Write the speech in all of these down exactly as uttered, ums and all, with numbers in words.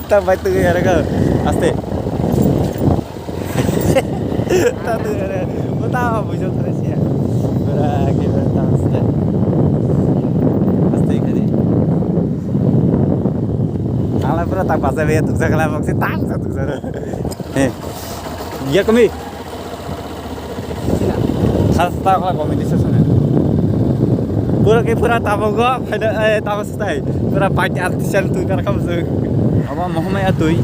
Ta bai tu ya raga. Aste. Ta tu ya raga. Mo ta bujo thare sia. Pura ke ta aste. Aste kadi. Ala pura ta baja be tu jagala bak se ta sa tu sa. Eh. Ya kami. Khasta kla comedy session. Pura ke pura tabuk go, phaida, eh, tabuk stai. Pura bike artisan tu kar kam sung. Aba Mohamaya tui.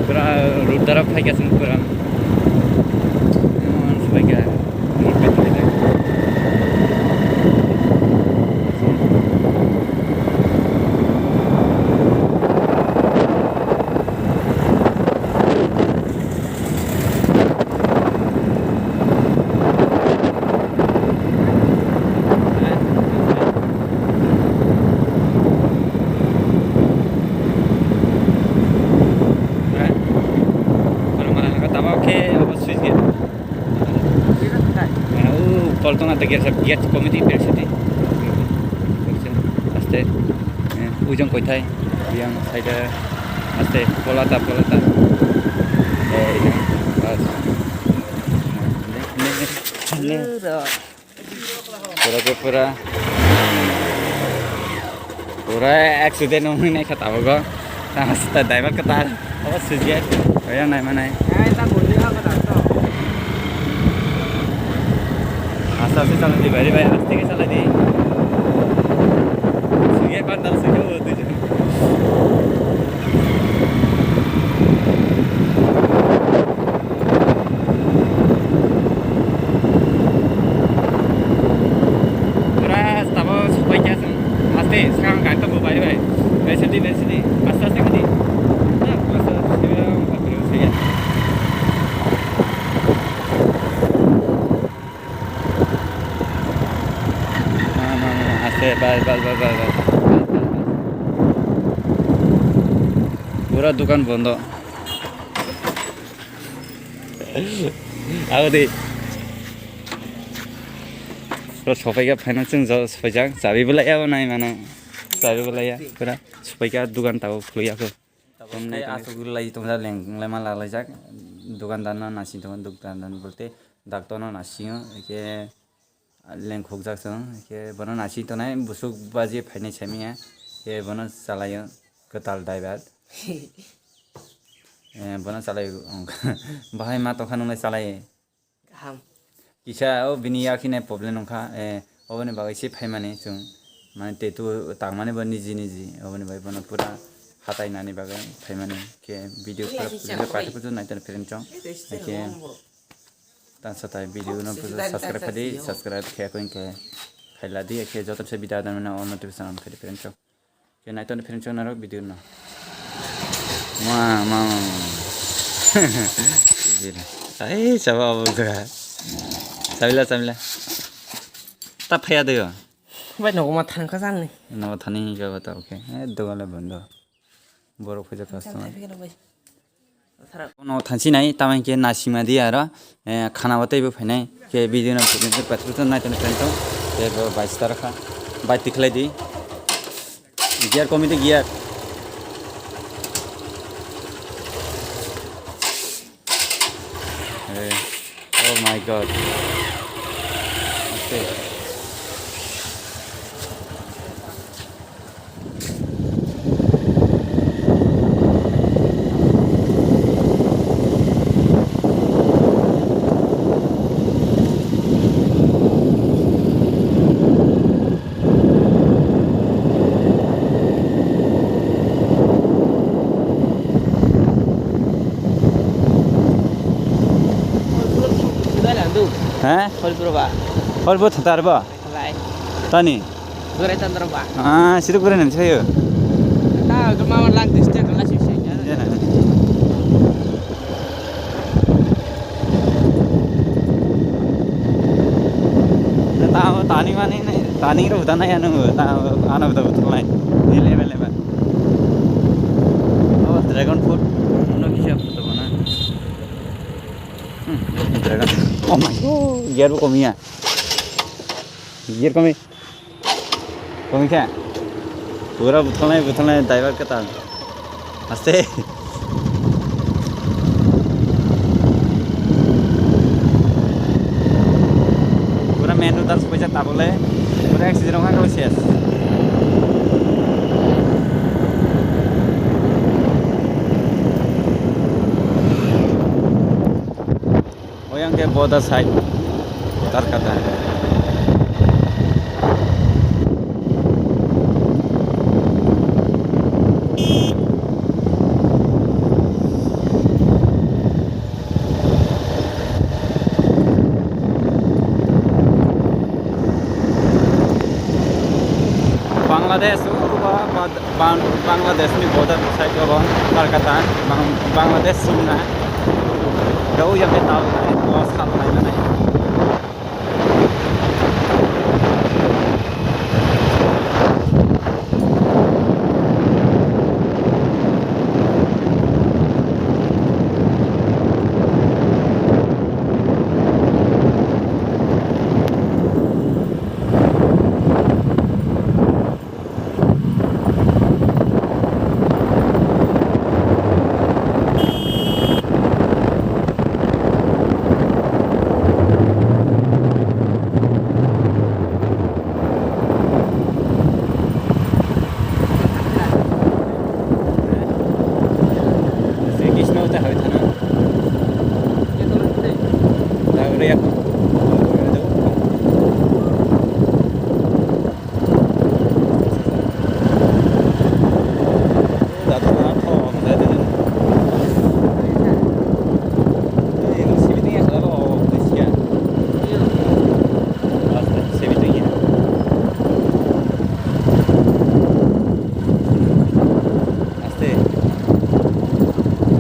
Pura road darap phaikha chwng pura. Mon phaikha. Tabok khe obo switch gate. Eh, o koltong ata gate sab gate committee pek sidi. Aste, eh, ujang koithai, yang side aste, polata, polata. Eh, ini, bas. Ne, ne, ne, ne. Pura ke pura. Pura accident wngwi naikha tabuk o. Tamo sita driver kwtal. Obo swijak. Oya nai manai. Asa asa chalai di bari bai, aste ke chalai di. Swijak kandal swijak o twi. Pura tabuk sokpai kha chwng. Aste, swkang gari tongo, bai, bai. Bai, sadi, bai, sadi. Aste, aste, kadi. Na, aste, aste, aste, aste. Na, na, na, aste, bai, bai, bai. Pura dukan bondo. Abo de. Ro sopai ga phaino chwng jo sopai jak. Chabi belai ya bo nai mano. Chabi belai ya. Pura sopai ga dugan tabo khului ya ko. Tamo kai asuk lai tong jak leng lai ma la lai jak. Dugan dan no nasi tong dugan dan bolte doctor no nasi o ke. Lengkhokjak chwng, khe bono nasi tongnai, busuk baji phainai saimanya, khe bono chalaio kwtal daibar. Eh, bono chalaio, bahai ma tongkha nwnglai chalai. Kaham. Kisa o bini yakhinai problem wngkha, eh, oboni bagwi se phaimani chwng, mane tattoo tangmani bo niji niji, oboni bagwi bono pura hatai nani bagwi phaimani, khe video pura video party pura naitani phereng chong, khe Tang satai video no subscribe khadi, subscribe khe ko inke khaila di, khe joto se video dan mena on notification on khadi phereng chok. Khe naiton phereng chok narok video no. Ma, ma, ma, ma. Ai, chaba abu ga. Sabila, sabila. Ta phaya de yo. Bai nogo ma thang ka jan ni. Nogo thani ga ta, okay. Eh, dogan le bondo. Borok phai jak customer. Bono thansi nai, tamo hinkhe naisingma di aro, eh, khana bo teibo phainai, khe video no paithak to nai tongwi phaito, khe bo bai star kha, bai tikhlai di, gear committee gear. Eh, oh my God. Okay. He? Hol bro ba. Hol bo thatar ba? Lai. Tani? Gurai tandra ba? Ah, situ gurai nam sayo. Ta, tu mama lang distance lang sih sih. Ya, na. Ta, tani mani ne, tani ro ta na ya nu, ta, ana ta betul lai. Ni level level. Oh, dragon fruit. Uno kisa fruit mana? Hmm, dragon. Oh my god, gear bo komiya. Gear komi. Komi khe. Pura buthalnai, buthalnai, driver kwtal. Aste. Pura main road ar sopaijak tabole. Pura accident wngkha khe ses. Oyang khe border side Tarkata. Bangladesh, o ba, ba, Bang-, Bangladesh ni border side o Tarkata, Bang-, Bangladesh sung na. Rau ya ke tau na, o sal na na. Sri Krishna uta hoi thana. Taore ya. Aste.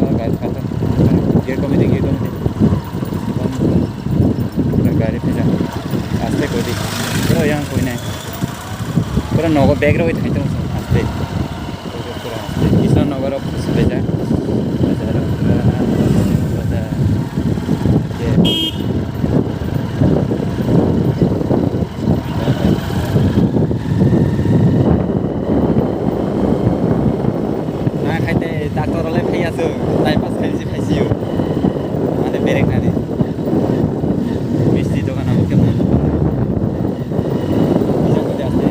Oh, gari khatung. Gear committee, gear committee. Bom. Pura gari phaijak. Aste kodi. Pura yang koinai. Pura nogo bag rogwi thangwi tongo chwng. Aste. Pura aste. Kisa nogo rok swbaijak. Bazar rok pura. Bazar. Na khai tei doctor rok le phaiya chwng, time pass khai se phai sio. Mane berek nani. Misti dogan abo khe mane. Bisa kode aste.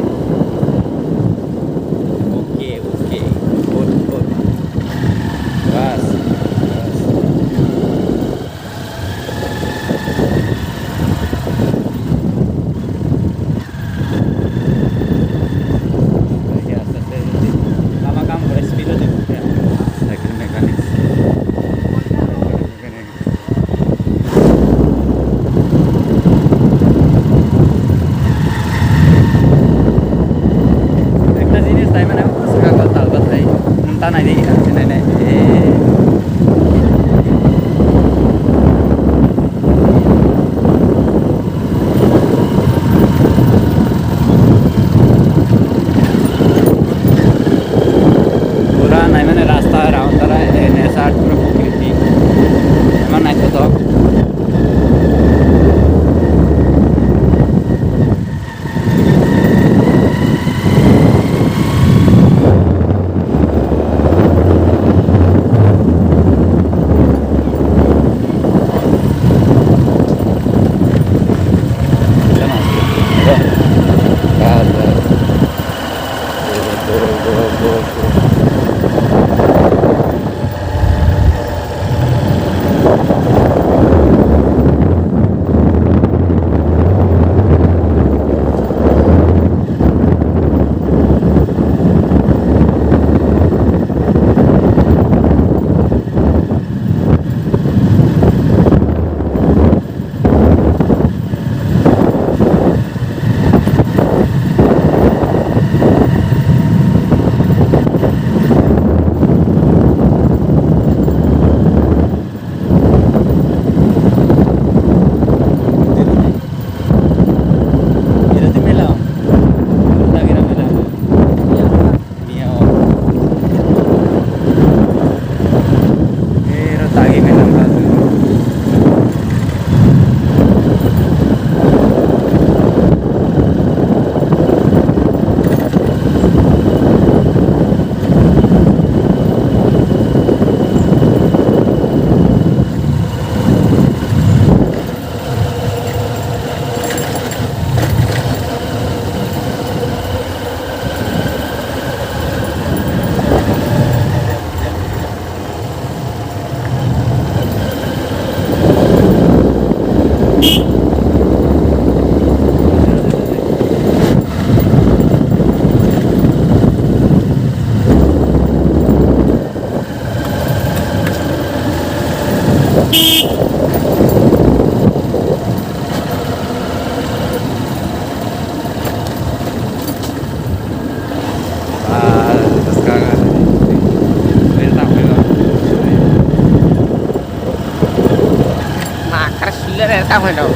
Nakar suler ya, tak main dong.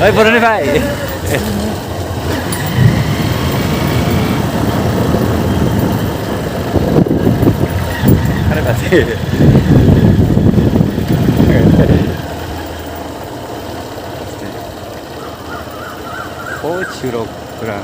Oi, Boroni bhai. Are basi. Oh, chirok pura.